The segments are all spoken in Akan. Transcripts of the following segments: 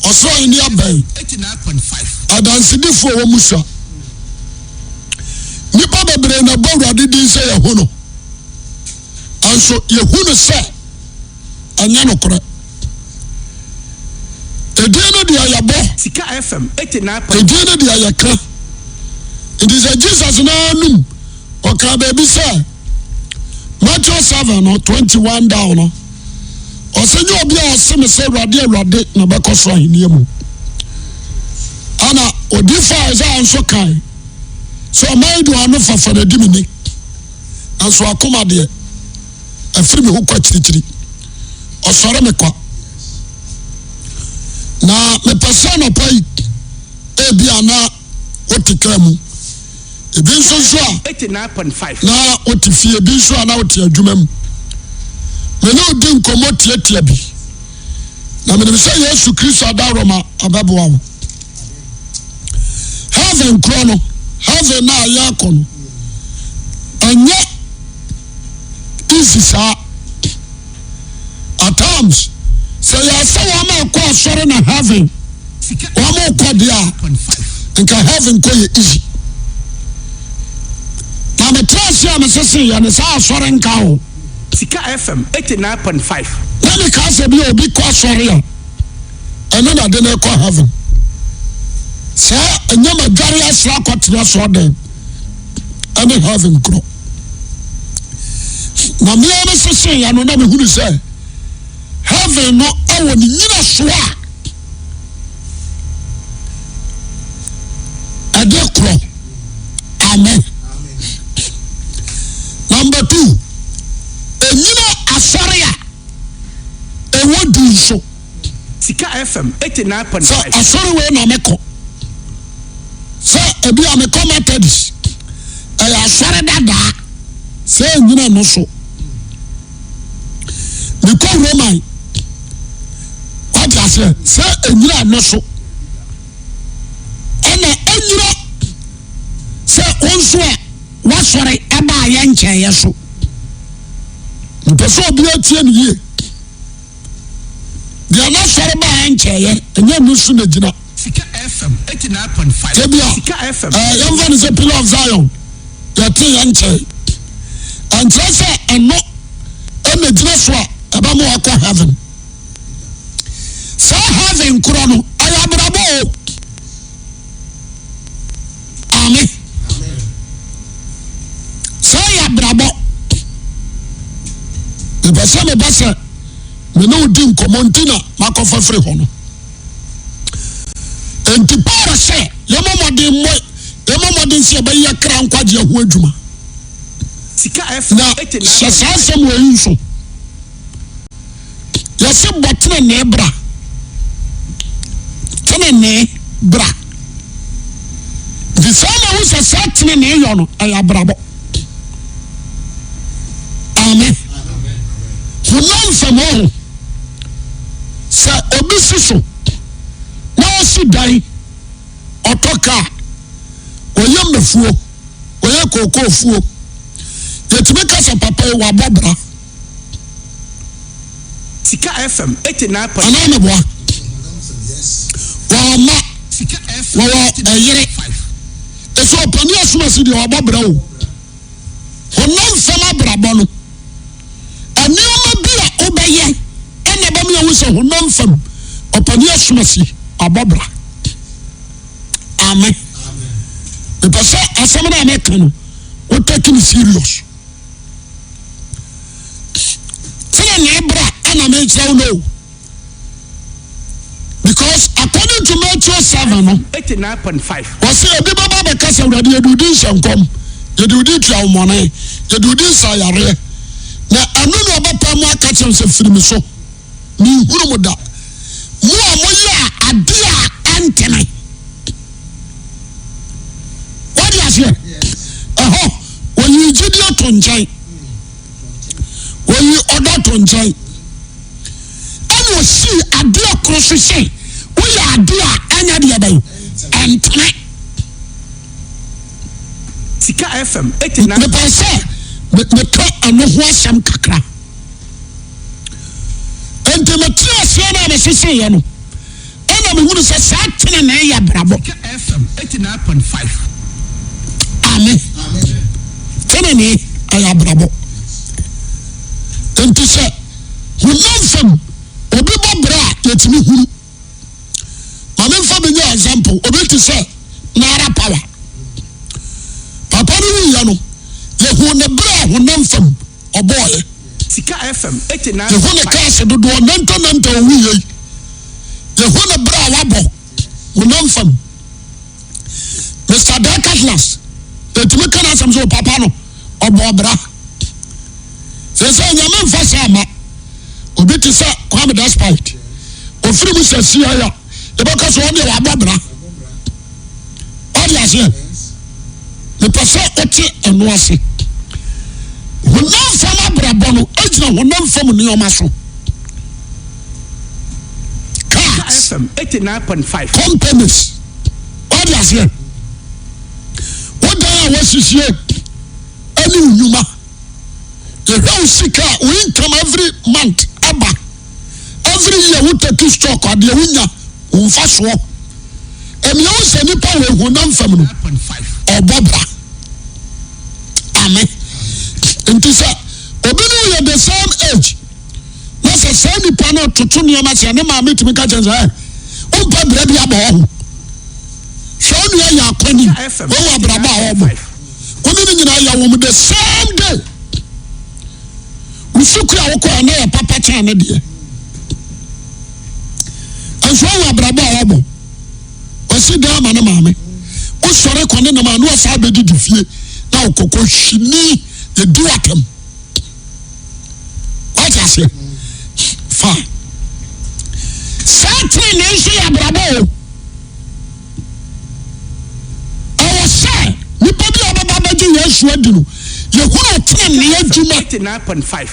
Ɔsoro Ahenni abɛn. Adansedifoɔ wɔ mu sua. Nnipa bebree na ɛbɔ Awurade din sɛ yɛhu no. Nso yɛhu no sɛ ɛnyɛ nokorɛ. Edin no deɛ yɛbɔ. Sika FM 89. Edin no deɛ yɛka. Nti sɛ Jesus n'anum ɔkaa baabi sɛ Matthew 7 no 21 down no ɔsɛ nyɛ obi a ɔse me sɛ Awurade Awurade na bɛkɔ soro ahenni mu. Ana odifo a Isaiah nso kae sɛ ɔman yi de ɔno fafa na di me ni nanso akoma deɛ afiri me ho kɔ akyirikyiri ɔsɔre me kwa na mepɛ sɛ anɔpa yi ebi a na wote kaa mu ebi nso nso a na wote fie ebi nso a na wote adwuma mu me ne wodi nkɔmmɔ tiatia bi na menim sɛ Yesu Kristo adaworoma abɛboa wo heaven korɔ no heaven na yɛkɔ no ɛnyɛ easy saa at times sɛ yɛsɛ wɔn a kɔ asɔre na heaven wɔn kɔ deɛ a nka heaven kɔ yɛ easy na metra ase a mesese yɛ ne saa asɔre nka ho. Sika FM 89.5. Na meka sɛ bi a obi kɔ asɔre a ɛno na de no kɔ heaven saa ɛnyɛ madware asra akɔtena asɔre dɛn ɛne heaven korɔ na mmea no sese ya no na mehunu sɛ heaven no ɛwɔ ne nyina so a ɛde korɔ amen number two ɛnyina asɔre a ɛwɔ di nso Sika FM 89.5. Sɛ asɔre wei na mekɔ sɛ ebi a mekɔ Methodist ɛyɛ asɔre dadaa sɛ ɛnyina no so mekɔ Roman wate aseɛ sɛ ɛnyina no so ɛna ɛnyina sɛ wo nso a wasɔre ɛbaa yɛ nkyɛeɛ so mpɛ sɛ obiara tie no yie. Deɛ n'asɔre baeɛ nkyɛeɛ, ɛnyɛ ɛno so na gyina. Sika FM 89.5. Ebia, Sika FM. ɛɛ yɛmfa no sɛ Pillar of Zion, yɛte yɛn nkyɛe. Ɛnkyerɛ sɛ ɛno ɛna gyina so a ɛbɛma wakɔ heaven. Saa heaven korɔ no, ɛyɛ abrabɔ o. Amen. Sɛ yɛ abrabɔ. Mepɛ sɛ meba sɛ me ne wodi nkɔmmɔ nti na makɔfa firi hɔ no. Enti Paul sɛ yɛmmɔ mmɔden mmɔ yɛmmɔ mmɔden sɛ yɛbɛyɛ kra nkwagyeɛ ho adwuma. Na hyɛ saa asɛm wɔ yi nso. Yɛse bɔ tenenee bra. Tenenee bra. Nti saa na wo sɛ saa tenenee yɔ no ɛyɛ abrabɔ. Amen. Honam fam ɔho. Sɛ obi si so na ɔsi dan, ɔtɔ kaa, ɔyɛ mmafuo, ɔyɛ kookoofuo, yɛtumi ka sɛ papa yi wabɔ bra. Sika FM 89. Anaa meboa? Wɔwɔ mma, wɔwɔ ɛyere. Ɛsɛ ɔpani asomasi deɛ wabɔ bra o. Honam fam abrabɔ no, nneɛma bi a wobɛyɛ ɛna ɛbɛma yɛhu sɛ honam fam ɔpani asomasi wabɔ bra. Amen. Mepɛ sɛ asɛm no a mɛka no, wo take no serious. Tenenee bra ɛna mekyerɛ wo no because according to Matthew 7 no 89.5. wɔsɛ ebi bɛba bɛka sɛ awurade yɛde wo din hyɛ nkɔm yɛde wo din tua wo mmɔne yɛde wo din sa yareɛ na ɛno na ɔbɛpa mu aka kyerɛ sɛ firi me so menhunu mo da mo a moyɛ adeɛ a ɛntene Wode aseɛ? Ɛhɔ, wɔyi gyidie to nkyɛn. Wɔyi ɔdɔ to nkyɛn. Ɛna ɔsii adeɛ koro so sɛ woyɛ adeɛ a ɛnyɛ deɛ bɛn ɛntene. Sika FM 89. Mepɛ sɛ meka ɛno ho asɛm kakra. Enti mete aseɛ no a meseseeɛ no ɛna mehunu sɛ saa tenenee yɛ abrabɔ. Sika FM 89.5. Amen. Tenenee ɛyɛ abrabɔ. Nti sɛ honam fam obi bɔ bra a yɛtumi hunu. Ma memfa bi nyɛ example. Obi te sɛ Naira Power. Papa no wuyɛ no, yɛhu ne berɛ a honam fam ɔbɔɔyɛ. Sika FM 89. Yɛhu ne kaase dodoɔ nantɛnantɛ owuyɛ yi. Yɛhu ne berɛ a wabɔ honam fam. Mr. Dirk Atlas, yɛtumi ka n'asɛm sɛ papa no ɔbɔɔ bra. Sɛ sɛ nyame mfa saa ma obi te sɛ Kwame Despite ofiri mu sɛ sia ya yɛbɛka sɛ ɔdeɛ wabɔ bra. Wade aseɛ? Mepɛ sɛ wote ɛno ase. Honam fam abrabɔ no gyina honam fam nneɛma so. Cars, FM 89.5. companies. Wade aseɛ? Wo dan a wasisie ɛne wo nnwuma. Yɛhwɛ wo sika a wo income every month aba. Every year wo take stock adeɛ wonya wo mfasoɔ. Ɛnea wo sɛ nipa wɔ honam fam no ɔbɔ bra. Amen. Nti sɛ obi ne wo yɛ the same age na sɛ saa nipa no toto nneɛma sɛ ne maame tumi ka kyɛn sɛ ɛ wompɛ brɛ bi abɔ hɔ ho. Hwɛ wo nua yɛ akwani wɔwɔ abrabɔ a ɔbɔ. Wo ne no nyinaa yɛ wɔn the same day. Wo sukuu a wokɔ a na yɛ papa kyɛn ne deɛ. Nso ɔwɔ abrabɔ a ɔbɔ. Ɔsi dan ama ne maame. Wosɔre kɔ ne nam a na ɔsan abɛdidi fie na ɔkɔkɔ hwini yɛdi w'atam. Wate aseɛ? Fa. Saa tenenee nso yɛ abrabɔ o. Ɛwɔ sɛ nipa bi a ɔbɛba abɛgye Yesu adi no, yɛhunu ɔtenenee adwuma. 89.5.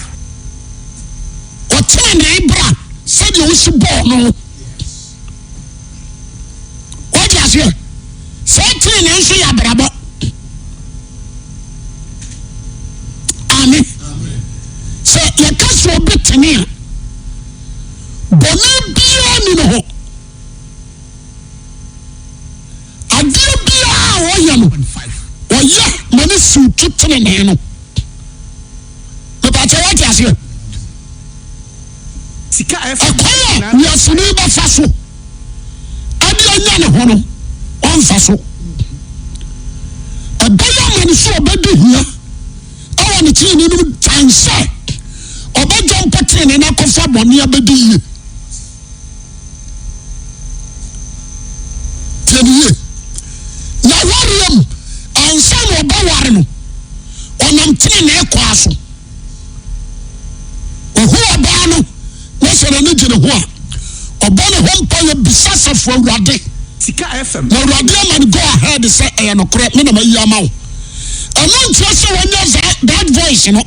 Ɔtenenee bra sɛdeɛ wosi bɔɔ no. Wate aseɛ? Saa tenenee nso yɛ abrabɔ. Amen. Sɛ yɛka sɛ obi tene a, bɔne biara nni ne ho. Adeɛ biara a ɔyɛ no, ɔyɛ ma ne siw to tenenee no. Mepakyɛ wate aseɛ? Ɛkwan a wiaseni bɛfa so ɛde anya ne ho no, ɔmfa so. Ɛbɛyɛ ama no sɛ ɔbɛdi hia ɛwɔ ne tenenee no mu dan sɛ ɔbɛgya mpo tenenee no akɔfa bɔne abɛdi yie. Tie me yie. N'awareɛ mu, ansa na ɔbɛware no, ɔnam tenenee kwaa so. Ɔhu ɔbaa no na sɛ n'ani gye ne ho a, ɔbɔ ne ho mpaeɛ bisa asafo awurade. Sika FM. Na awurade ama no go ahead sɛ ɛyɛ nokorɛ me na mayi ama wo. Ɛno nkyerɛ sɛ wanya that voice no.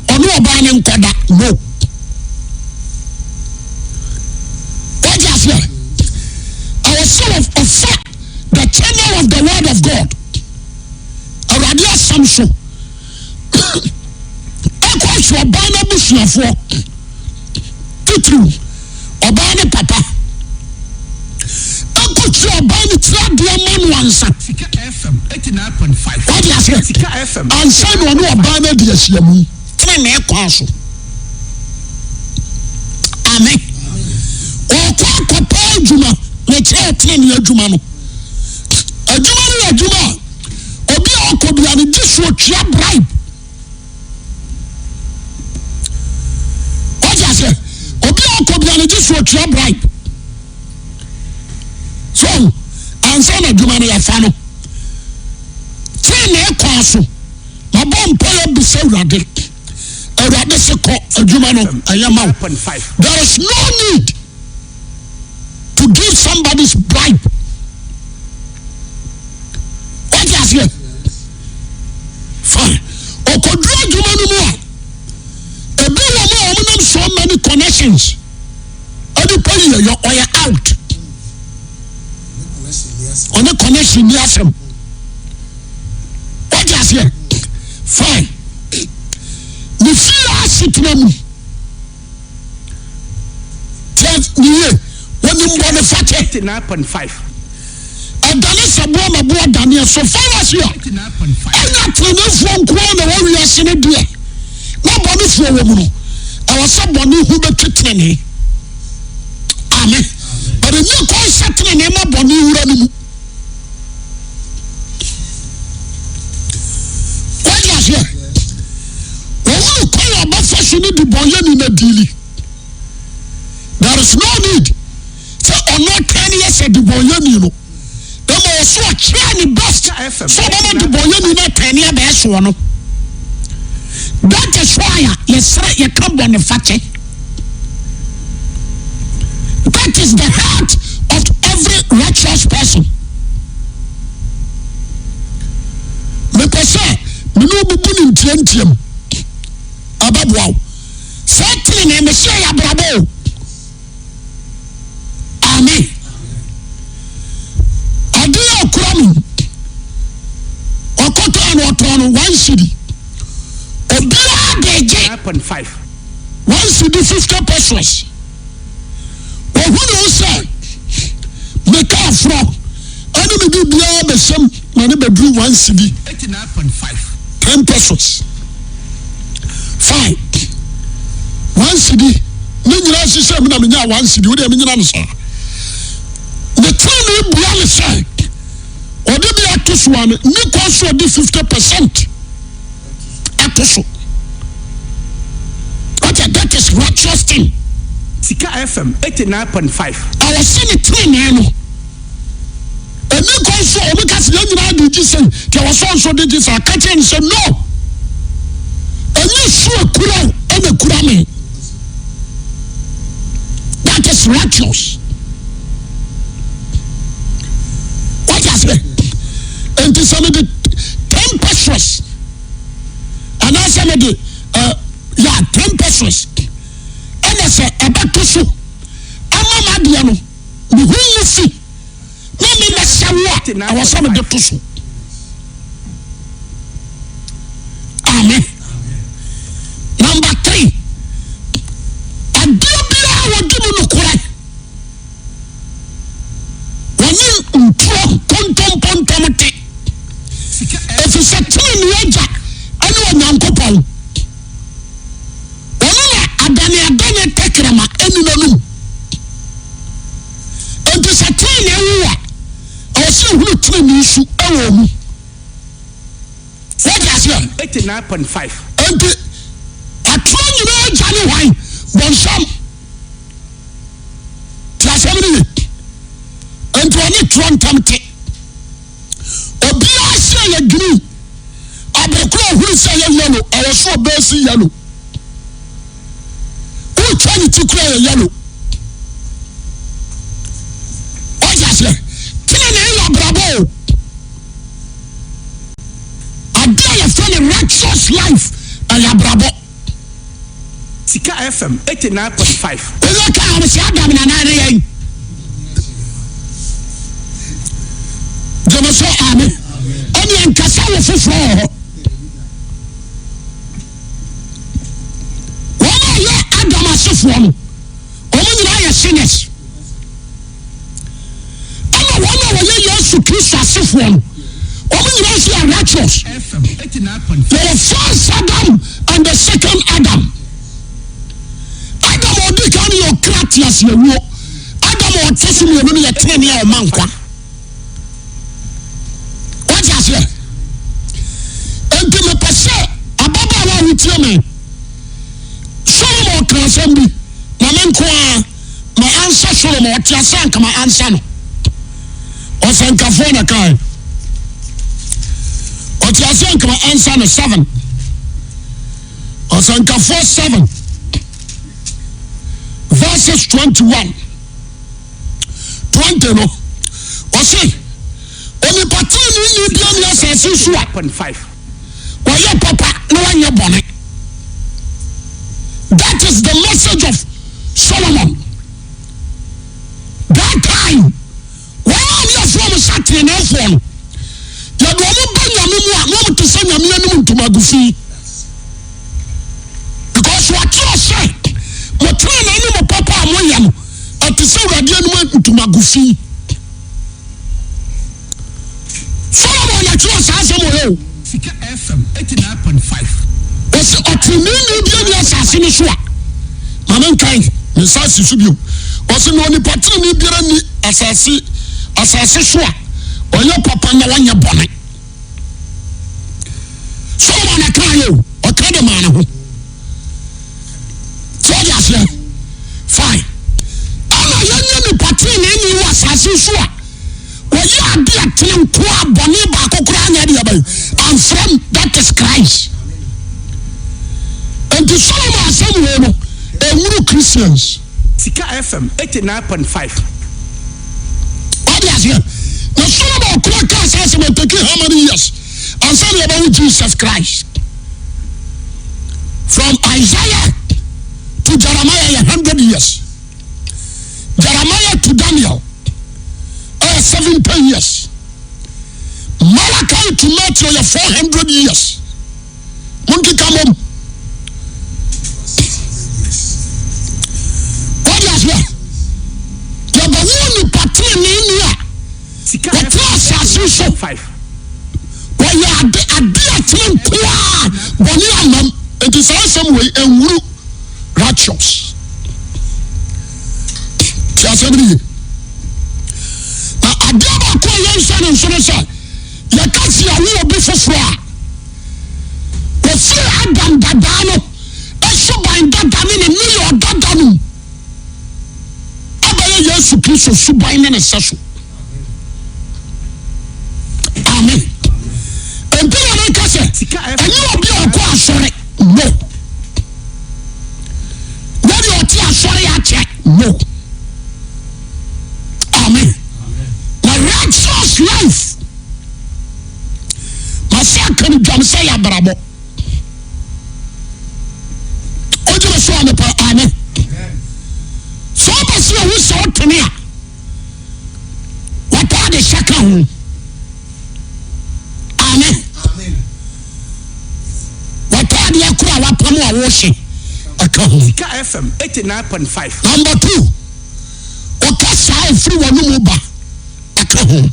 Ɔne ɔbaa no nkɔda no. Wate aseɛ? Ɛwɔ sɛ ɔfa the channel of the word of God. Awurade asɛm so. Ɛkɔ so ɔbaa no abusuafoɔ titiriw ɔbaa ne papa ɛkɔtua ɔbaa no tiri adeɛ ma no ansa. Sika FM 89.5. Wate aseɛ? Sika FM. Ansa na ɔne ɔbaa no adi ahyiamu tenenee kwan so. Amen. Ɔkɔ akɔpɛ adwuma na kyerɛ ɔtenenee adwuma no. Adwuma no yɛ adwuma a obi a ɔkɔ bia no gye so otua bribe. Wate aseɛ? Obi a ɔkɔ bia no gye so otua bribe. So ansa na adwuma no yɛfa no. Tenenee kwan so. Mabɔ mpaeɛ bisa Awurade. Awurade se kɔ adwuma no ɛyɛ ma wo. There is no need to give somebody's bribe. Wate aseɛ? Fine. Ɔkɔduru adwuma no mu a, ebi wɔ mu a wɔnam so many connections. Ɛde pɛ yie yɛ ɔyɛ out. Ɔne connection ni asɛm. Wate aseɛ? Fine. Ne fie asetena mu. Tiɛ ne yie. Wɔnim bɔne. fakyɛ. 89.5. Ɛdane sɛ boɔ ma boɔ daneɛ so far as you are. 89.5. Ɛnyɛ ateneneefoɔ nko ara na ɛwɔ wiase no deɛ, na bɔnefoɔ wɔ mu no, ɛwɔ sɛ bɔne ho bɛtwi tenenee. Amen. But ɛnyɛ kwan sɛ tenenee ma bɔne wura no mu. Wadi aseɛ? Wɔhunu kwan a ɔbɛfa so ne dibɔnyɛni no adiili. There is no need sɛ ɔno ɔtɛn yɛ sɛ dibɔnyɛni no. Na ma ɔso ɔkyerɛ ne best sɛ ɔbɛma dibɔnyɛni no atɛn ne abɛɛ soɔ no. That is why a yɛsrɛ yɛka bɔne fakyɛ. That is the heart of every righteous person. Mepɛ sɛ mene obubu ne ntiantiam. Ɛbɛboa wo. Sɛ tenenee mehyɛ yɛ abrabɔ o. Amen. Ade a ɔkura no ɔkɔtɔn no ɔtɔn no one cedi. Obiara de gye. 9.5. One cedi 50 pesos. Ohunu sɛ me kaa forɔ ɛne me biribiara bɛhyɛm ma ne bɛduru one cedi. 89.5. 10 pesos. Fine. One cedi. Ne nyinaa hyehyɛ mu na menya one cedi. Wodeɛ menyina no saa. Ne tiri ne bua ne sɛ ɔde bi ato so a ne kwan so ɔde 50% ato so. What a that is righteous thing. Sika FM 89.5. Ɛwɔ sɛ ne tenenee no ɛni kwan so ɔmo ka sɛ yɛn nyinaa de gye sɛ deɛ wɔsɔ nso de gye sɛ aka kyerɛ no sɛ no ɛnyɛ su akura wo ɛna kura me. That is righteous. What is it? Nti sɛ mede 10 pesos anaasɛ mede yɛ 10 pesos ɛna sɛ ɛbɛto so ama m'adeɛ no mehu mu fi na memɛhyɛ wo a ɛwɔ sɛ mede to so. Amen. Number three, adeɛ biara wɔdi mu nokorɛ wɔne ntorɔ kontompontom te ɛfiri sɛ tenenee agya ɛne Onyankopɔn ɔno na adaneadane tɛkrɛma ɛni n'anum. Enti sɛ tenenee wo a ɛwɔ sɛ ehunu tenenee su ɛwɔ mu. Wɔde aseɛ. 89.5. Enti atorɔ nyinaa agya ne hwan? Bɔnsam. Te asɛm no ye. Enti ɔne torɔ ntam te. Obiara sɛ yɛ green. Abere koro ohuru sɛ yɛ yellow, ɛwɔ so ɔbɛsi yellow. Wotwa ne ti kura yɛ yellow. Wɔde aseɛ. Tenenee yɛ abrabɔ o. Ade a yɛfrɛ no righteous life ɛyɛ abrabɔ. Sika FM 89.5. Oyɛ kaa no sɛ Adam na nan ne yɛn. Gyeme so ame. Ɛne ɛnkasa wɔ foforɔ wɔ hɔ. Wɔn a yɛ Adam asefoɔ no, wɔn nyinaa yɛ sinners. Ɛna wɔn a wɔyɛ Yesu Kristo asefoɔ no, wɔn nyinaa nso yɛ righteous. FM 89.5. Yɛwɔ first Adam and the second Adam. Adam a ɔdi kan no yɛ ɔkra teaseawuo. Adam a ɔtɔ so mmienu no yɛ tenenee a ɔma nkwa. Wate aseɛ? Enti mepɛ sɛ ababaawa a wotie me, Solomon ka asɛm bi, na me nko ara ma ansa Solomon, ɔte ase anka ma ansa no. Ɔsɛnkafoɔ na kae. Ɔte ase anka ma ansa no 7. Ɔsɛnkafoɔ 7 verses 21. 20 no, ɔse, onipa tenenee ni bia ni asase so a 0.5. wɔyɛ papa na wɔnyɛ bɔne. That is the message of Solomon. That time, wɔn a ne yɛfrɛ wɔn sɛ ateneneefoɔ no, yɛde wɔn ba Nyame mu a, na wɔn te sɛ Nyame anim ntomago fi. Because wɔatwerɛ sɛ, mo tenenee ne mo papa a moyɛ no, ɛte sɛ Awurade anim ntomago fi. Solomon na kyerɛ saa asɛm wɔ yɛ o. Sika FM 89.5. Ɔsɛ ɔteneneeni bi ani asase no so a, ma me nkan me nsa si so bio. Ɔsɛ na onipa tenenee biara ni asase asase so a ɔyɛ papa na ɔnyɛ bɔne. Solomon na kaa yɛ o, ɔka de maa ne ho. Sɛ ɔde aseɛ fine. Ɛna yɛnyɛ nipa teneneeni wɔ asase so a wɔyɛ ade a tene nko a bɔne baako koraa nyɛ adeɛ bɛn amfram, that is Christ. Nti Solomon asɛm wei no ɛnwuru Christians. Sika FM 89.5. Wade aseɛ na Solomon kora kaa saa asɛm ɛtaki how many years ansa na yɛbɛwo Jesus Christ? From Isaiah to Jeremiah yɛ 100 years. Jeremiah to Daniel ɛyɛ 70 years. Malachi to Matthew yɛ 400 years. Monkeka mom. Wode aseɛ? Yɛbɛwo nipa teneneeni a wɔte asase so. Wɔyɛ ade ade a tene nkoa bɔne amam. Nti saa asɛm wei ɛnwuru righteous. Ti asɛm no ye. Na adeɛ baako a yɛnhyɛ no nso no sɛ yɛka si awo obi foforɔ a wɔfiri Adam dadaa no suban dada ne ne nneyɔɔ dada no mu abɛyɛ Yesu Kristo suban ne ne sɛso. Amen. Enti na meka sɛ ɛnyɛ obi a ɔkɔ asɔre no. Nyɛ deɛ ɔte asɔre akyɛ no. Amen. Na righteous life masɛ aka no dwam sɛ yɛ abrabɔ. Wogyina so a mepɛ amen. Sɛ ɔba sɛ ohu sɛ ɔtene a w'ataade hyɛ ka ho. Amen. W'ataade akoro a wapam a wohyɛ ɛka ho. Sika FM 89.5. Number two, ɔka saa efiri w'anomu ba ɛka ho.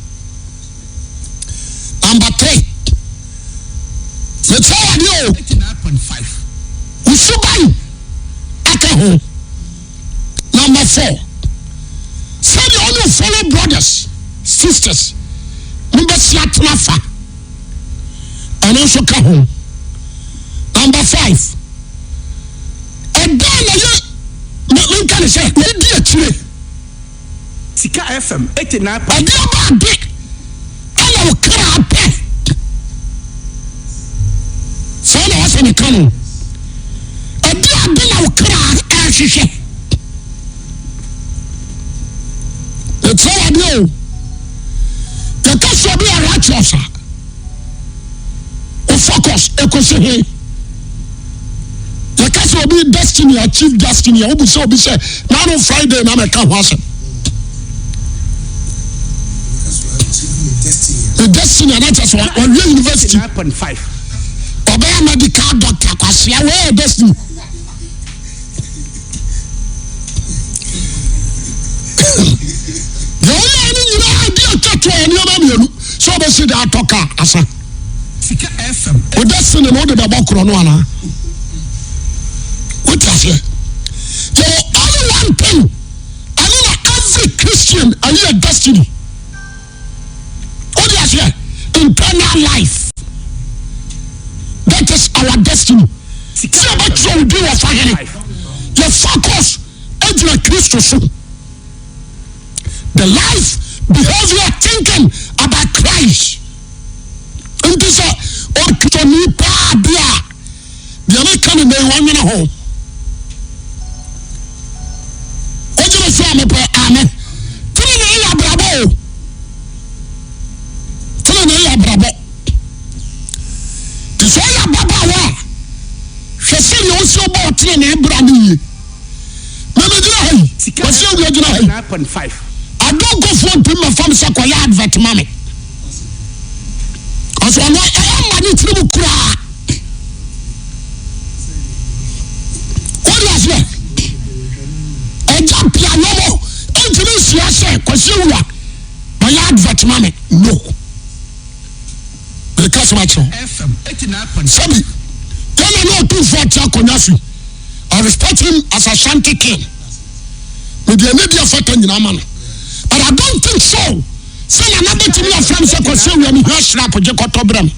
Number three, mekyerɛ w'adeɛ o. 89.5. Wo suban ɛka ho. Number four, sɛdeɛ ɔne wo fellow brothers, sisters no bɛsi atena fa, ɛno nso ka ho. Number five, ɛdɛn na yɛ menka ne sɛ yɛdi akyire. Sika FM 89. Ɛdeɛ ba ade ɛna wo kra pɛ. Saa na wɔsɛ ne ka no. Ɛdeɛ ade na wo kra ɛrehwehwɛ. Ɛkyerɛ wadeɛ o. Yɛka sɛ obi yɛ righteous a, o focus ɛkɔsi he. Yɛka sɛ obi destiny achieve destiny a, wobu sɛ obi sɛ n'ano Friday na mɛka ho asɛm. Ne destiny anakyɛ sɛ wawie university. Ɔbɛyɛ medical doctor kwasea wɔyɛ destiny. Deɛ ɔyɛ no nyinaa di atwa to a nneɛma mmienu sɛ ɔbɛsi de atɔ kaa asa. Wo destiny no wode bɛbɔ korɔ no anaa? Wote aseɛ? Yɛwɔ only one thing ɛno na every Christian ɛyɛ destiny. Wode aseɛ? Internal life. That is our destiny. Sɛ yɛbɛtwerɛ wo din wɔ fa hene. Yɛ focus gyina Kristo so. The life, behavior, thinking about Christ. Nti sɛ ɔkristoni paa bi a deɛ meka ne nnɛ yi wɔnwene ho. Wogyeme so a mepɛ amen. Tenenee yɛ abrabɔ o. Tenenee yɛ abrabɔ. Te sɛ ɔyɛ ababaawa a hwɛ sɛdeɛ wosi ɔbɔ ɔtenenee bra no yie. Mɛmɛ gyina ha yi. Wɔsi awia gyina ha yi. Adonkofoɔ ntumi mɛfam sɛ kɔyɛ advert ma me. Ɔsɛ ɔno ɛyɛ mma ne tiri mu koraa. Wode aseɛ? Ɛgya pia nɔmɔ ntumi nsi tua sɛ Kwasi Awura bɛyɛ advert ma me. No. Meka sɛm akyerɛ wo. Sɛbi, yɛn na na ɔtumfoɔ ate akonnwa so yi. I respect him as Ashanti king. Mede anidie afata nyinaa ma no. But I don't think so. Sɛ nana bɛtumi afrɛ me sɛ Kwasi Awia mehia shrap gye kɔtɔ brɛ me.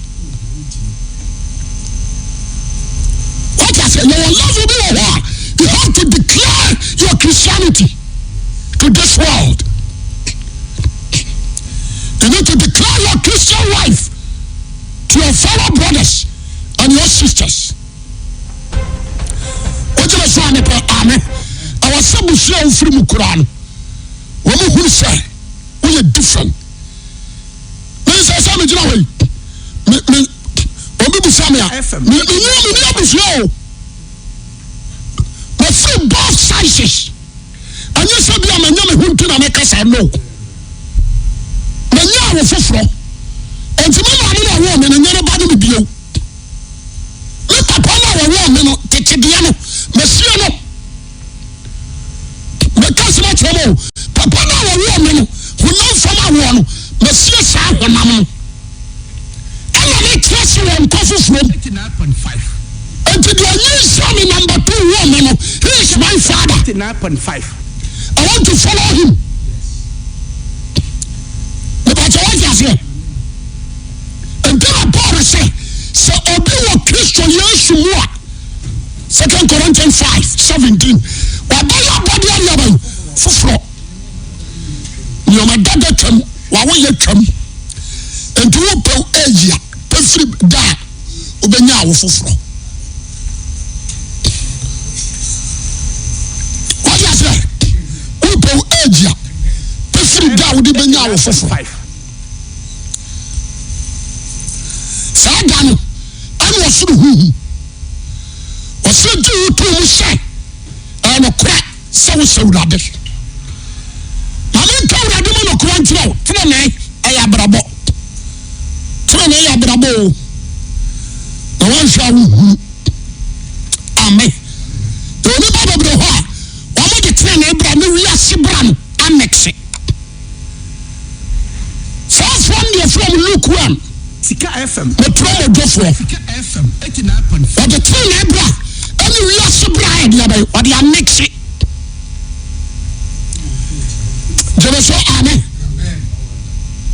Wate aseɛ yɛwɔ level bi wɔ hɔ a you have to declare your Christianity to this world. You need to declare your Christian life to your fellow brothers and your sisters. Wogyina so a mepɛ ame. Ɛwɔ sɛ busua a wofiri mu koraa no wɔn hunu sɛ woyɛ different. Me sɛ sɛ megyina hɔ yi me me obi busa me a me me nua me ni abusua o. Mefiri both sizes. Ɛnyɛ sɛ bi a manya me ho nti na mekasa no. Manya awo foforɔ. Enti me maame na ɔwoo me no nyɛ ne ba no me bio. Me papa no a wɔwoo me no tete deɛ no masie no. Meka asɛm akyerɛ mo o. Papa no a wɔwoo me no honam fam awoɔ no masie saa honam no. Ɛna metra ase wɔ nkwa foforɔ mu. Enti deɛ ɔnyinsɛn me number two woo me no he is my father. I want to follow him. Mepakyɛ wate aseɛ? Nti na Paul sɛ, sɛ obi wɔ Kristo Yesu mu a, Second Corinthians 5, 17, wabɛyɛ abɔdeɛ adeɛ bɛn foforɔ. Nneɛma dada twam, wawoyɛ twam. Nti wopɛ ayi a, pɛ firi da a wobɛnya awo foforɔ. Wate aseɛ? Wopɛ age a, pɛ firi da a wode bɛnya awo foforɔ. Saa da no, ɛna ɔsoro huhu. Ɔsoro gye wo too mu sɛ ɛyɛ nokorɛ sɛ wosɛ Awurade. Ma menka Awurade mu nokorɛ nkyerɛ wo, tenenee ɛyɛ abrabɔ. Tenenee yɛ abrabɔ o. Na wɔnhwɛ a wohunu. Amen. Yɛwɔ nnipa bebree hɔ a wɔde tenenee bra ne wiase bra no amekse. Saa foɔ no deɛ frɛ wɔn lukewarm. Sika FM. Metrɛ mo dwofoɔ. Sika FM 89.5. Wɔde tenenee bra ɛne wiase bra a ɛde abɛn wɔde amekse. Gyeme so amen.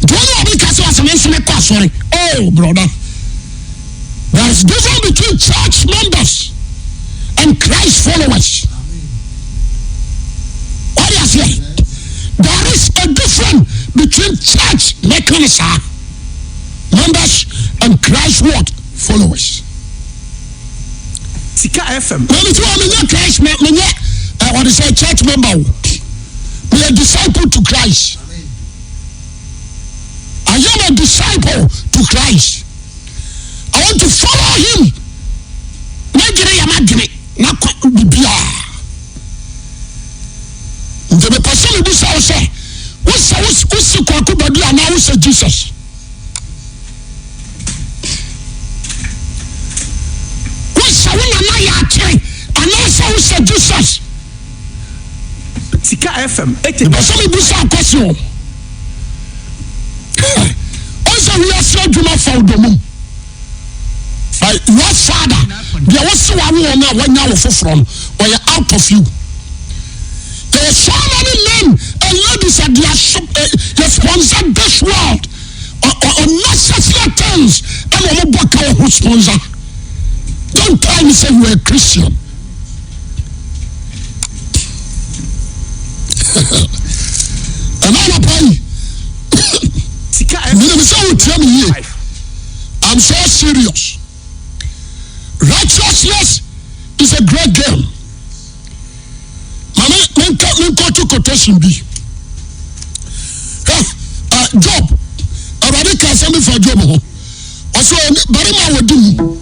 Deɛ ɔne obi ka sɛ ɔsɛ me nso mekɔ asɔre. Oh brother. There is difference between church members and Christ followers. What do you say? There is a difference between church mɛka saa members and Christ what followers. Sika FM. Na mi ti wɔ mi nyɛ Christ mi nyɛ ɛ wɔde sɛ church member o. Mi yɛ disciple to Christ. I am a disciple to Christ. I want to follow him. N'adwene yɛ m'adwene, n'akwa bibiara. Nti mepɛ sɛ mebisa wo sɛ, wosɛ wosi Kwaku Badu anaa wosɛ Jesus? Wosɛ wo nana yɛ akyere anaasɛ wosɛ Jesus? Sika FM. Mepɛ sɛ mebisa akwasi o. Ɔsɛ wiase adwuma fa wo domum. By your father, deɛ wose wawo wɔn a wanya wo foforɔ no, ɔyɛ out of you. There are so many men and ladies that they are eh, they sponsor this world unnecessary things ɛna wɔn bɔ ka wɔ ho sponsor. Don't tell me say you are a Christian. Ɛna anɔpa yi, menim sɛ wotia me yie. I'm so serious. Righteousness is a great game. Mame menka menkɔto quotation bi. Hwɛ, uh, Job, Awurade ka asɛm bi fa Job ho. Ɔsɛ barima a wɔdi mu.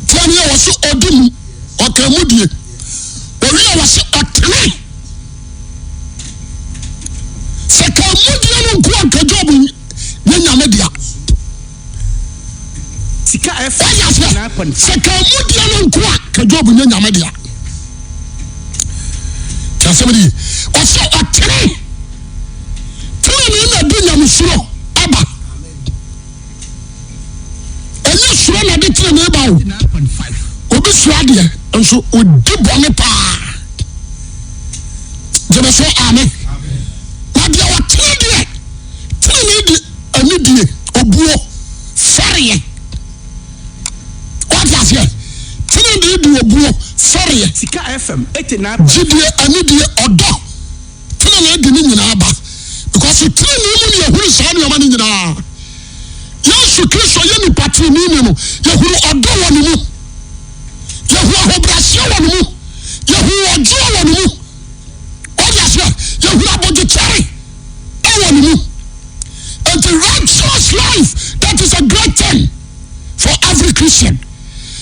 Tia ne yɛ wɔsɛ ɔdi mu, ɔka mu die. Owie a wɔsɛ ɔtene. Sɛ ka mu die no nko anka Job nyɛ nyame dea. Sika FM. Wọ́n yà sẹ́, sɛ ka mu die no nko a ka Job nyɛ nyame dea. Tí a sẹ́mi di, ɔsɛ ɔtene. o. Obi sua adeɛ nso ɔdi bɔne paa. Gyeme so amen. Na deɛ ɔtene deɛ, tenenee de anidie, obuo, fɛreɛ. Wate aseɛ? Tenenee de obuo, fɛreɛ. Sika FM 89. Gyidie, anidie, ɔdɔ. Tenenee de ne nyinaa ba. Because tenenee mu ne yɛhunu saa nneɛma no nyinaa. Yesu Kristo yɛ nipa teneneeni no, yɛhunu ɔdɔ wɔ ne mu. Yɛhu ahobrɛaseɛ wɔ ne mu. Yɛhu ɔdwoɔ wɔ ne mu. Wate aseɛ? Yɛhunu abodwokyɛre wɔ ne mu. Nti righteous life, that is a great thing for every Christian.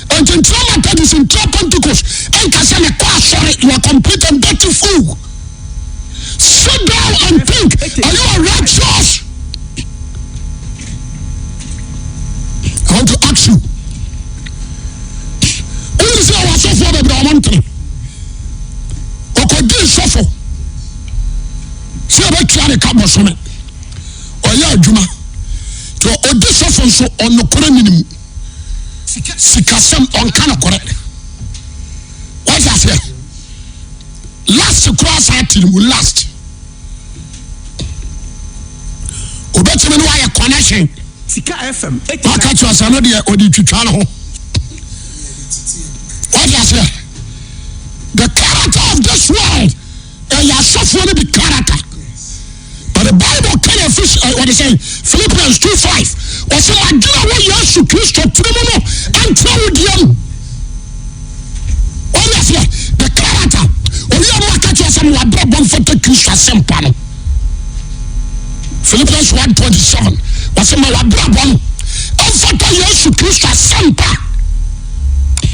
Nti ntra Methodist, ntra Pentecost, nka sɛ mekɔ asɔre, you are complete and dirty fool. Sit down and think, are you a righteous? I want to ask you. Wọ́n sẹ́ wọ́n asọ́fọ́ bẹ̀rẹ̀ ọmọ ntẹ̀rẹ̀. Ọkọ̀ di nsọ́fọ́. Sẹ́ ẹ̀bẹ̀ tua ne ka bọ̀sọ̀mẹ̀. Ọ̀yẹ́ adwuma. Tí ọdí sọ́fọ́ nso ọ̀nùkọ́rẹ́ nínú. Sikasẹ́m ọ̀nka nùkọ́rẹ́. Wọ́n ti aseɛ. Last koraa saa te no mu last. Obetumi ne wayɛ connection. Sika FM. Waka kyerɛ sɛ no deɛ ɔde twitwa ne ho. Wate aseɛ? The character of this world ɛyɛ asɔfoɔ no bi character. But the Bible ka na Ephesians eh, wɔde sɛ Philippians 2:5 wɔsɛ adwene a wɔ Yesu Kristo tiri mu no ɛntra wo deɛ mu. Wɔde aseɛ the character oyi a mo aka kyerɛ sɛ mo abrabɔ mfata Kristo asɛmpa no. Philippians 1:27 wɔsɛ ma wabrabɔ no ɛmfata Yesu Kristo asɛmpa.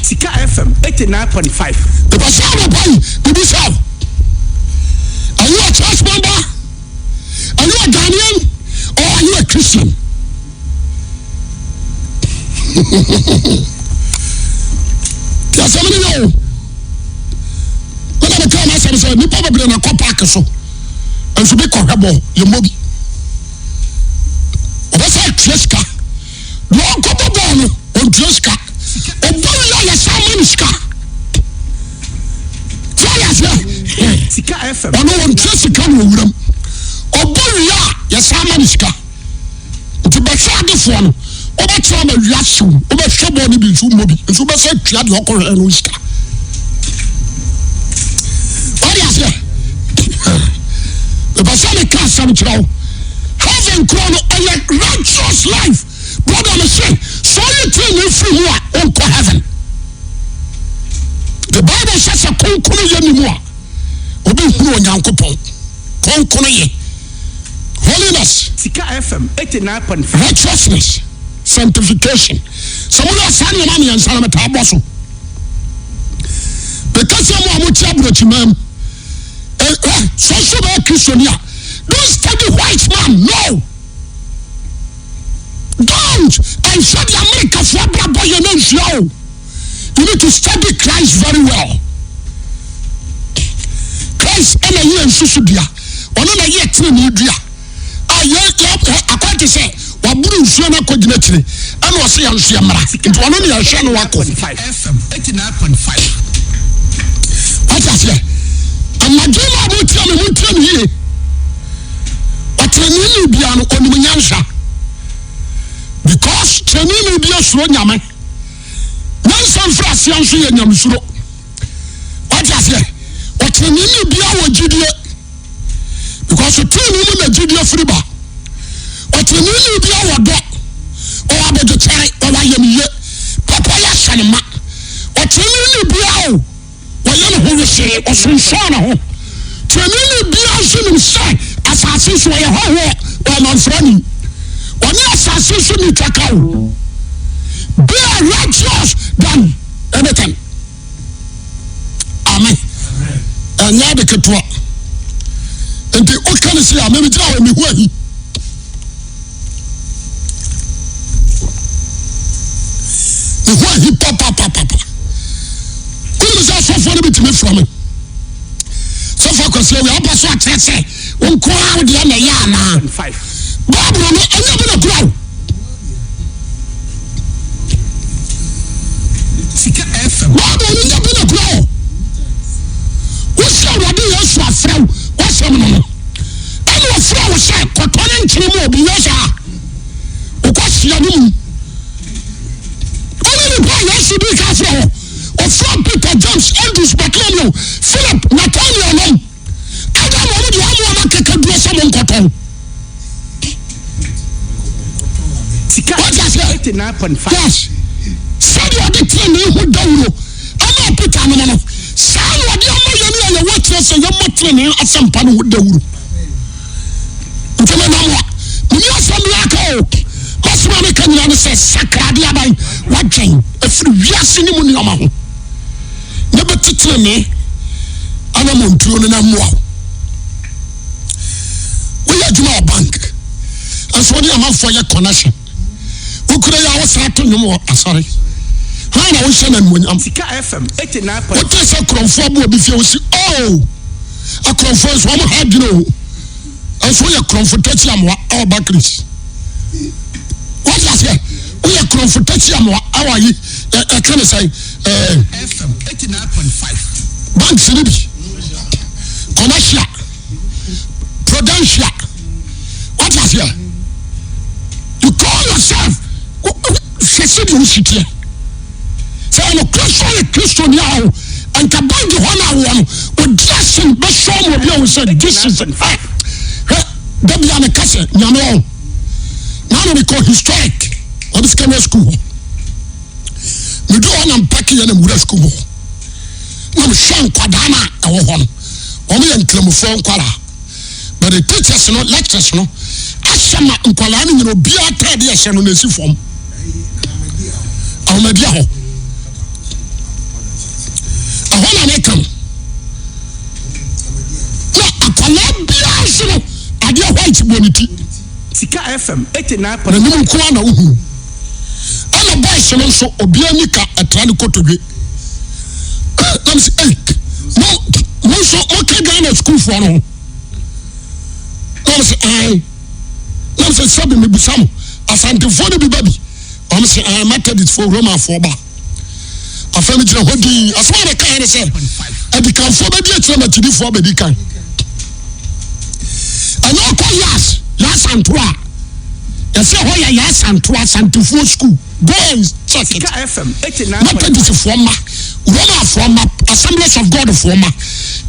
Sika FM 89.5. Mepɛ sɛ anɔpa yi mebisa wo. Are you a church member? Are you a Ghanaian? Or are you a Christian? Ti asɛm no yɛ o. Wọ́n na kaa n'asɛm sɛ nipa bebree na kɔ paaki so nso bi kɔhwɛ bɔɔl yɛ mmɔ bi. Ɔbɛsɛ atua sika. Deɛ ɔkɔbɔ bɔɔl no ɔntua sika. Ɔbɔ wie a yɛsan ma no sika. Tí a yɛ aseɛ. Sika FM. Ɔno ɔntua sika na ɔwuram. Ɔbɔ wie a yɛsan ma no sika. Nti bɛhwɛ adefoɔ no wobɛkyerɛ ama wia hyew wobɛhwɛ bɔɔl no bi nso mmɔ bi nso wobɛsɛ tua deɛ ɔkɔhwɛ no sika. Wode aseɛ. Mepɛ sɛ meka asɛm kyerɛ wo. Heaven korɔ no ɛyɛ righteous life. Brother me se sɛ ɔyi tenenee firi mu a ɔnkɔ heaven. The Bible sɛ sɛ konkono yɛ ni mu a obi hunu Onyankopɔn. Konkono yɛ holiness. Sika FM 89.5. Righteousness, sanctification. Sɛ mo yɛ saa nneɛma mmiɛnsa na metaa bɔ so. Meka sɛ mo a mote aburokyimaa mu. Eh, eh, sɛ nso bɛyɛ Kristoni a, don't study white man, no. Don't ɛnhwɛ deɛ Amerikafoɔ abrabɔ yɛ no nsua o. You need to study Christ very well. Christ ɛna yɛ nsusu dua. Ɔno na yɛ tenenee dua. A yɛ yɛ akwan te sɛ waboro nsuo no akɔgyina akyire ɛna ɔsɛ yɛn nso yɛ mmara. Nti ɔno na yɛhwɛ no wakɔ. FM 89.5. Wate aseɛ? Amadwe no a motia me montie me yie. Ɔteneneeni biara no ɔnim nyansa because teneneeni bi asuro nyame. Nyansa mfiri aseɛ nso yɛ nyamesuro. Wate aseɛ? Ɔteneneeni biara wɔ gyidie because tenenee mu na gyidie firi ba. Ɔteneneeni biara wɔ dɔ, ɔwɔ abodwokyɛre, ɔwɔ ayamye, papa yɛ ahyɛ ne ma. Ɔteneneeni biara o Ɔyɛ ne ho wesee, ɔsonsɔn ne ho. Treneeni biara nso nim sɛ asase so ɔyɛ hɔhoɔ, ɔyɛ mamfrani. Ɔne asase so ni twaka o. Be a righteous than anything. Amen. Ɛnyɛ ade ketewa. Nti woka ne se a, meme gyina hɔ mehu ahi. Mehu ahi papapapapa. Wonim sɛ asɔfoɔ no bi tumi frɛ me. Sɔfo akwasi awia aba so akyerɛ sɛ wo nko ara wo deɛ na ɛyɛ anaa. Bible no ɛnyɛ bi na kura o. o, Philip, Nathaniel nom, ɛda na wɔn deɛ wɔn wɔn akekaduro sɛ mo nkɔtɔn. Sika Wate aseɛ? 89.5. Yes. Sɛdeɛ ɔde tenenee ho dawuro ama Peter nom no, saa na ɔde ama yɛn a yɛwɔ akyerɛ sɛ yɛmmɔ tenenee asɛmpa no ho dawuro. Nti menam a, menni asɛm bi aka o. M'asɛm a meka nyinaa ne sɛ sakra adeɛ aban wadwen afiri wiase ne mu nneɛma ho na bɛte tenenee anammɔntuo no na mmoa wo. Woyɛ adwuma wɔ bank nso wode amanfoɔ yɛ connection. Wokura yi a wosan to nnwom wɔ asɔre. Hwan na wohyɛ no animuonyam? Sika FM 89. Wote sɛ korɔmfoɔ abo obi fie wosi oh akorɔmfoɔ nso wɔn ha adwene o. Nso woyɛ korɔmfo takyi amoa ɛwɔ Barclays. Wate aseɛ? Woyɛ korɔmfo takyi amoa ɛwɔ ayi ɛka ne sɛn ɛɛ. FM 89.5. Banks ni bi. Commercial. Prudential. Wate aseɛ? You call yourself hwɛ sɛdeɛ wosi teɛ. Sɛ ɔnokorɛ sɛ ɔyɛ Kristoni a o, nka bank hɔ no awoɔ no, ɔdi asen bɛsɔ ma obi ahu sɛ this is it. Hwɛ, da bia meka sɛ Nyame ɔ. Na na mekɔ historic ɔde secondary school hɔ. Medu hɔ na mpake yɛ na mewura school hɔ. Na mehwɛ nkwadaa no a ɛwɔ hɔ no. Wɔn yɛ nkramofoɔ nkwadaa. But the teachers no, lecturers no, ahyɛ ma nkwadaa no nyina obiara ataade ɛhyɛ no na esi fam. Ahomadia hɔ. Ɛhɔ na meka no. Na akwadaa biara nso no, adeɛ white bɔ ne ti. Sika FM 89. N'anim nko ara na wohu. Ɛna boys no nso, obiara nika ɛtra ne kotodwe. Na mese, ei, mo, mo nso moka Ghana sukuufoɔ no ho. Na wɔn sɛ, ae. Na mese, sɛbi mebusa mo, Asantefoɔ no bi ba bi. Wɔn sɛ, ae, Methodistfoɔ, Romafoɔ ba. Afei megyina hɔ dinn. Asɛm a mekaeɛ ne sɛ, adikanfoɔ bɛdi akyire ma akyidifoɔ abɛdi kan. Ɛnyɛ ɔkɔ yas, yas antoa a, yɛsɛ hɔ yɛ yas antoa, Asantefoɔ school. Go and check it. Methodistfoɔ mma, Romafoɔ mma, Assemblies of God foɔ mma.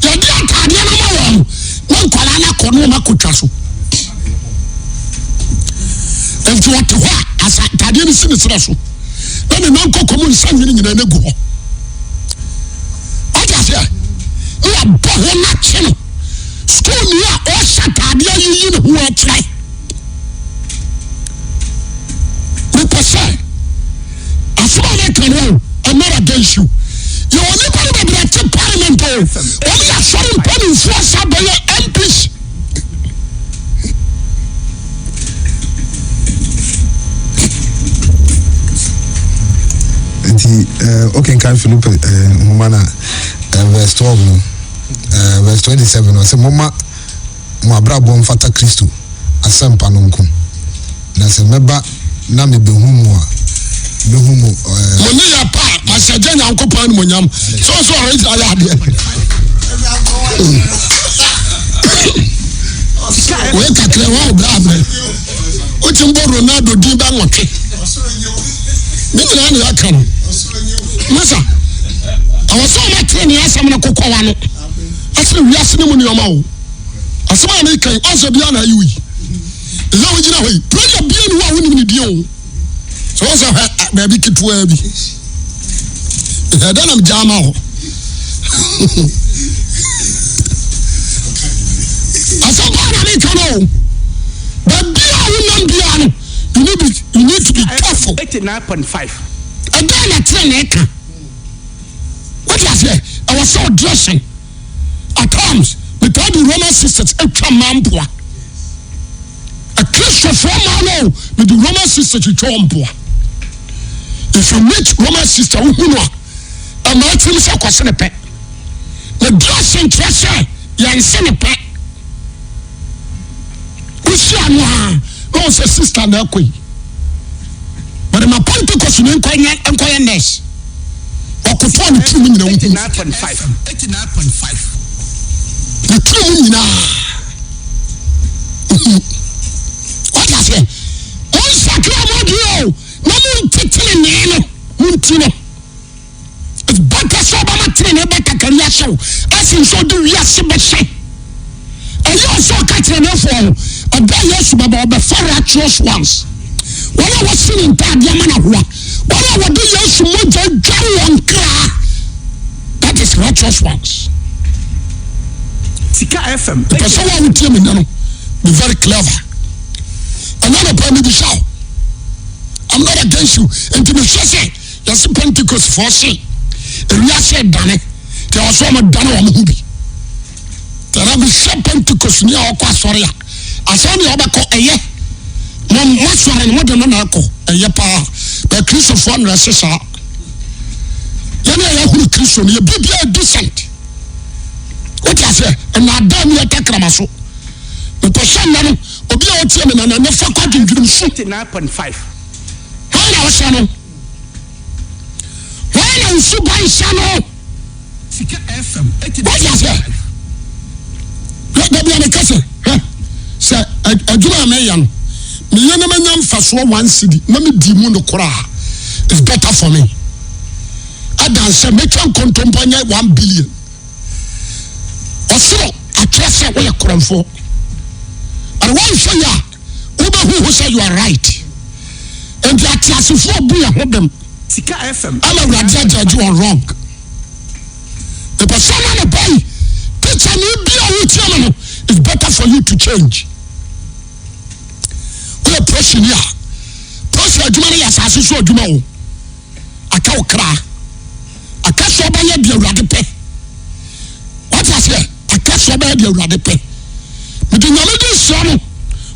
Yɛde ataadeɛ no ma wɔn na nkwadaa no akɔ na wɔn akɔtwa so. Nti ɔte hɔ a, asa ataadeɛ no si ne serɛ so. Na ne nan kɔkɔ mu nsa nwene nyinaa no gu hɔ. Ɔte aseɛ? Na wabɔ ho no akye no. Sukuuni a ɔhyɛ ataadeɛ ayiyi ne ho akyerɛ. Mepɛ sɛ asɛm a meka no o, I'm not against you. Yɛwɔ nnipa no bebree te parliament o, wɔn yɛ asɔre mpanimfoɔ sa bɛyɛ MPs. Nti wokenkan Filipi nhoma no a verse 12 no verse 27 no ɔsɛ momma mo abrabɔ mfata Kristo asɛmpa no nko, na sɛ mɛba na mebehu mo a, mehu mo. Ɛɛ. Mo ne yɛ pa a, ahyɛgye Nyankopɔn animonyam. Sɛ ɔsɛ ɔregyina yɛ adeɛ. Wei kakra wa ɔbrɛ abrɛ. Wotim bɔ Ronaldo din bɛ nwɔtwe. Ne nyinaa ne yɛaka no. Masa, ɛwɔ sɛ ɔma tene ne asɛm no kokɔ wa no. Asene wiase no mu nneɛma o. Asɛm a meka yi, ɔnsɛ biara na ayi wo yi. Ɛsɛ wogyina hɔ yi, prayer bia ni hɔ a wonim ne din o. Sɛ wɔn sɛ hwɛ baabi ketewaa bi. Ɛdɛ nam gyaa ma hɔ. Asɛm paa na meka no o. Baabi a wonam biara no, you need, be, you need to be careful. 89.5. Ɛdɛn na tenenee ka? Wote aseɛ? Ɛwɔ sɛ ɔdressing. At times, metaa de Roman sisters atwa mmaa mpoa. Akristofoɔ mmaa no, mede Roman sisters twitwa wɔn mpoa. If you meet Roman sister, wohu no a, ɛma atirim sɛ kɔse ne pɛ. Na dressing kyerɛ sɛ yɛnse ne pɛ. Wohyia no a, na wɔn sɛ sister na ɛkɔ yi. Mede ma Pentecost ni nkɔyɛ nkɔyɛ nurse. Ɔkotoɔ ne tiri mu nyinaa wohu. Ne tiri mu nyinaa wohu. Wate aseɛ? Monsakra mo adwene o na monte tenenee no monti no. It's better sɛ ɔbɛma tenenee bɛtakari ahyɛ. bɛhyɛ wo asen sɛ ɔde wiase bɛhyɛ. Ɛyɛ ɔsɛ ɔka teneneefoɔ ho, ɛda a Yesu bɛba ɔbɛfa righteous ones, wɔn a wɔsi ne ntaadeɛ ama no ahoa, wɔn a wɔde Yesu mogya dware wɔn kra, that is righteous ones. Sika FM. Mepɛ sɛ wo a wotie me nnɛ no be very clever. Ɛnyɛ nɔpɛ mebisa wo. I'm not against you. Nti mehwɛ sɛ yɛse Pentecost foɔ se ewiase dane nti ɛwɔ sɛ wɔn dane wɔn ho bi. Tɛrɛ mehwɛ Pentecost ni a ɔkɔ asɔre a asɔre ni a ɔbɛkɔ ɛyɛ mo mo asɔre no mo de no na ɛkɔ ɛyɛ paa bɛ Kristofoɔ na ɛsɛ saa yɛne a yɛahunu Kristo no yɛ biribiara decent. Wote aseɛ? Nnaadaa ni ɛtɛkrama so. Mepɛ sɛ nnɛ no, obi a ɔtie me nana ne fa kɔ adwendwenem su. 89.5. Hwan na ɔhyɛ no? Hwan na nsuban hyɛ no? Sika FM. Wote aseɛ? Dabi a meka sɛ, hwɛ, sɛ adwuma a meyɛ no, meyɛ na manya mfasoɔ one cedi na medi mu nokorɛ a, it's better for me. Adan sɛ mɛtwa nkontompo anya 1 billion. Ɔsoro atwerɛ sɛ woyɛ korɔmfoɔ. But woanhwɛ yɛ a, wobɛhu ho sɛ you are right. Nti ateasefoɔ bu yɛn ho bem. Sika FM. Ama Awurade agyagye wɔn wrong. Mepɛ sɛ na ne ba yi, teacher ni bi a wotie me no, it's better for you to change. Woyɛ prɔsini a, prɔsi adwuma no yɛ asase so adwuma o. Aka wo kra. Aka sɛ ɔbɛyɛ deɛ Awurade pɛ. Wate aseɛ? Aka sɛ ɔbɛyɛ deɛ Awurade pɛ. Mede Nyame di nhyira no.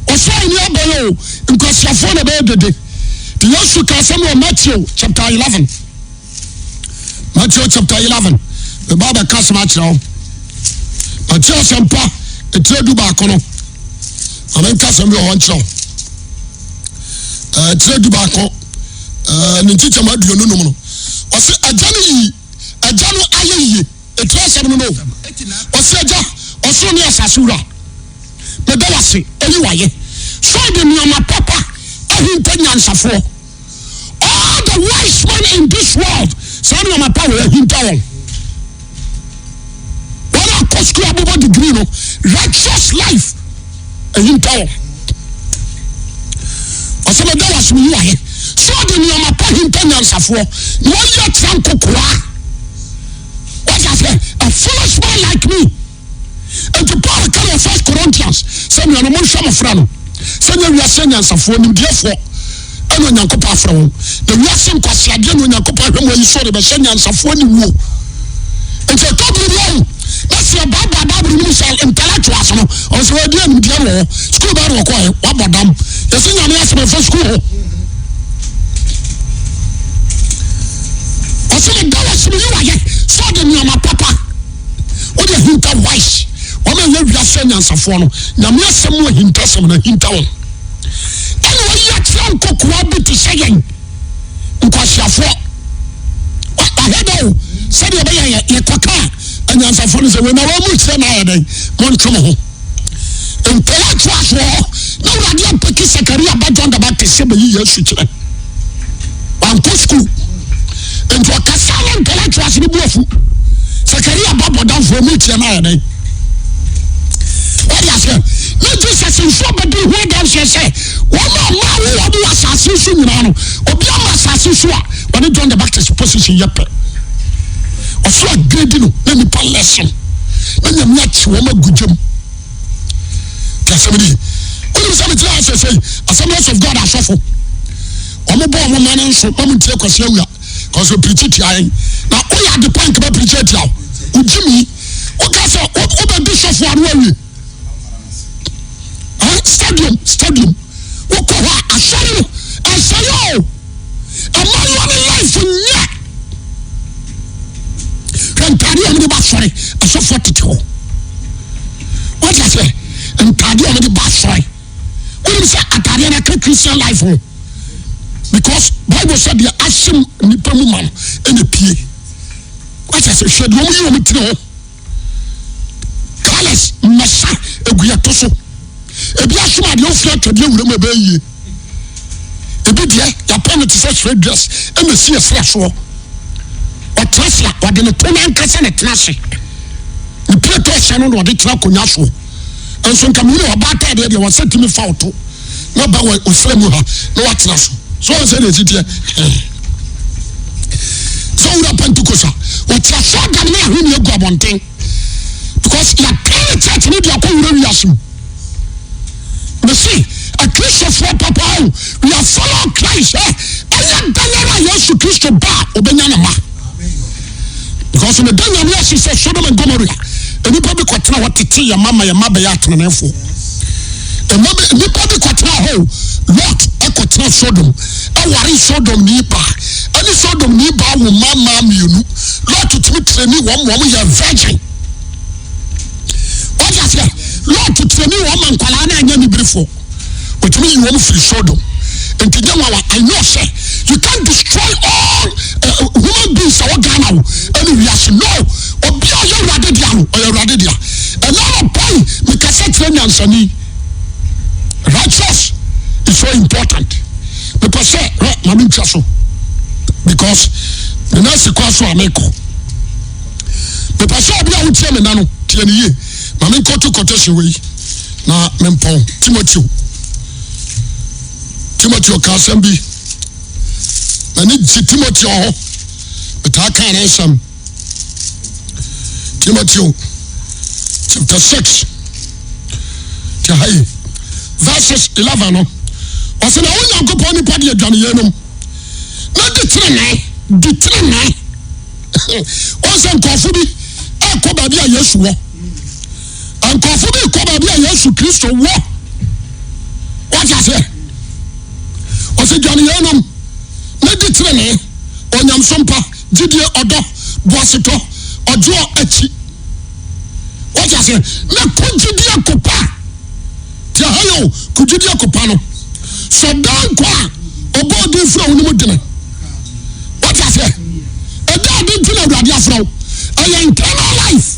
Ɔsɛ ani abɛyɛ o. Nkwasiafoɔ na ɛbɛyɛ dede. Nti Yesu ka asɛm wɔ Matthew chapter 11. Matthew chapter 11. Meba bɛka asɛm akyerɛ wo. Matthew asɛmpa etire 11 no. Ma menka asɛm bi wɔ hɔ nkyerɛ wo. Etire 11 ne nkyekyɛm 25 no. Ɔse agya no yi agya no ayɛ yie. Etire asɛm no no. Ɔse agya ɔsoro ne asase wura. Meda wase eyi wayɛ. So de nneɛma papa ahinta nyansafoɔ. All the wise men in this world saa nneɛma pa wɔ ahinta wɔn. Wɔn a kɔ sukuu abobɔ degree no righteous life ahinta wɔn. Ɔsɛ meda wase meyi wayɛ. So de nneɛma pa hinta nyansafoɔ na wɔyi akyerɛ nkokoaa. What I say? A foolish man like me. Enti Paul ka no wɔ First Corinthians sɛ, Anuanom, monhwɛ mmofra no sɛ nyɛ wiase anyansafoɔ, nimdeɛfoɔ ɛna Onyankopɔn afrɛ wɔn, na wiase nkwaseadeɛ na Onyankopɔn ahwɛ mu ayi so de bɛhyɛ nyansafoɔ aniwuo. Enti ɛtɔ bere bi ahu na sɛ yɛbaabaa Bible no mu sɛ intellectuals no, ɔn sɛ wɔadi animdeɛ no wɔ hɔ, sukuu bɛɛ na wɔkɔɛ, wabɔ dam. Yɛsɛ Nyame asɛm ɛmfa sukuu ho. Ɔsɛ meda wɔ sɛ meyi wayɛ sɛ ɔde nneɛma papa Wode ahinta wise. Wɔn a ɛyɛ wiase anyansafoɔ no, Nyame asɛm mu ahintasɛm no ahinta wɔn. Ɛna wɔyi akyerɛ nkokoa bi te sɛ yɛn nkwasiafoɔ. Wahwɛ dɛ o, sɛdeɛ ɛbɛyɛ yɛ yɛkɔka anyansafoɔ no sɛ wei na wɔn mu kyerɛ na ayɛ dɛn, montwe mo ho. Intellectuals wɔ hɔ na Awurade apɛki Sakaria ba John the Baptist sɛ bɛyi Yesu kyerɛ. Wankɔ sukuu. Nti ɔkasa na intellectuals no bu afu. Sakaria ba bɔdamfoɔ mu kyerɛ no ayɛ dɛn? Wɔde aseɛ. Na Jesus nso abɛdi ho adanseɛ sɛ wɔn a ɔmaa wo wɔn wɔ asase so nyinaa no, obi ama asase so a wɔne John the Baptist position yɛ pɛ. Ɔsoro agredi no na nipa lesson. Na nyame akye wɔn agu gyam. Ti asɛm ni. Wonim sɛ mekyerɛ asɛ sɛ Assemblies of God asɔfo. Wɔn bɔ wɔn ma no nso ma mo ntie Kwasi Awia. Kɔsɛ pirikyi tia yɛn. Na woyɛ ade pa nkɛbɛ pirikyi atia wo. Wogye mi. Woka sɛ wobɛdi sɔfo ano awie. Stadium, stadium. Wokɔ hɔ a asɔre no ɛsɛe o. Mmaayewa no life nyɛ. Hwɛ ntaade a wɔde ba asɔre, asɔfoɔ tete hɔ. Wate aseɛ? Ntaade a wɔde ba asɔre. Wonim sɛ ataadeɛ no aka Christian life ho. Because Bible sɛ deɛ ahyɛ nipa mu ma no ɛna pie. Wate aseɛ? Hwɛ deɛ wɔyi wɔn tiri ho. Colours mmɛsa egu yɛto so. Ebi asom adeɛ ofiri atwadeɛ wura mu ɛbɛyɛ yie. Ebi deɛ yɛapɛ no te sɛ straight dress ɛna esi ɛsrɛ soɔ. Ɔtena ase a ɔde ne to n'ankasa na ɛtena ase. Pieto hyɛ no na ɔde tena akonnwa soɔ. Nso nka mehunu ɔbaa ataadeɛ deɛ wɔsɛ tumi fa ɔto na ba wɔ ɔsrɛ mu ha na watena so. So wɔn sɛ deɛ ɛsi teɛ. Sɛ wura Pentecost a, wɔte asɔɔdan ne ahoni agu abɔnten because yɛatɛn church ne de akɔ wura wiase mu. Mese akristofoɔ papa o, we are follow Christ ɛ ɛyɛ dan ara a Yesu Kristo ba a ɔbɛnya ne ma. Because meda Nyame ase sɛ Sodom and Gomorrah nnipa bi kɔtena hɔ tete yɛn mma ma yɛn mma bɛyɛ ateneneefoɔ. Mma bi nnipa bi kɔtena hɔ o, Lot ɛkɔtena Sodom ɛware Sodom ni baa ɛne Sodom ni baa wo mma mmaa mmienu. Lot tumi tirani wɔn ma wɔn yɛ virgin. Wọ́n ti aseɛ Lot tirani wɔn ma nkwadaa no anyɛ nibirifoɔ. Otumi yi wɔn firi Sodom. Nti nyɛ nwanwa. I know sɛ you can't destroy all uh, human beings a wɔ Ghana o ɛne wiase. No, obi a ɔyɛ Awurade dea no, ɔyɛ Awurade dea. Ɛna anɔpa yi, mekasa kyerɛ nyansani. Righteous is so important. Mepɛ sɛ hwɛ ma mentwa so because me nan si kwan so a mekɔ. Mepɛ sɛ obi a wotie me nna no tie ne yie. Ma menkɔto quotation wei. Na mempɔn Timoteo. Timoteo ka asɛm bi. M'ani gye Timoteo ho. Metaa ka ne nsɛm. Timoteo chapter 6 te ha yi verses 11 no. Ɔsɛ na wo Nyankopɔn nipa de adwane yeinom na di tenenee di tenenee. Wɔn sɛ nkurɔfo bi ɛkɔ baabi a Yesu wɔ. Nkurɔfo bi kɔ baabi a Yesu Kristo wɔ. Wate aseɛ? Ɔsɛ dwane yeinom na di tenenee, onyamsom pa, gyidie, ɔdɔ, boasetɔ, ɔdwoɔ akyi. Wate aseɛ? Na kɔ gyidie ko pa. Te ha yɛ o, kɔ gyidie ko pa no. Sɛ daa nkwa a ɔbɔ ɔdin frɛ wo no mu dene. Wate aseɛ? Ɛda ade nti na Awurade afrɛ wo. Ɛyɛ internal life.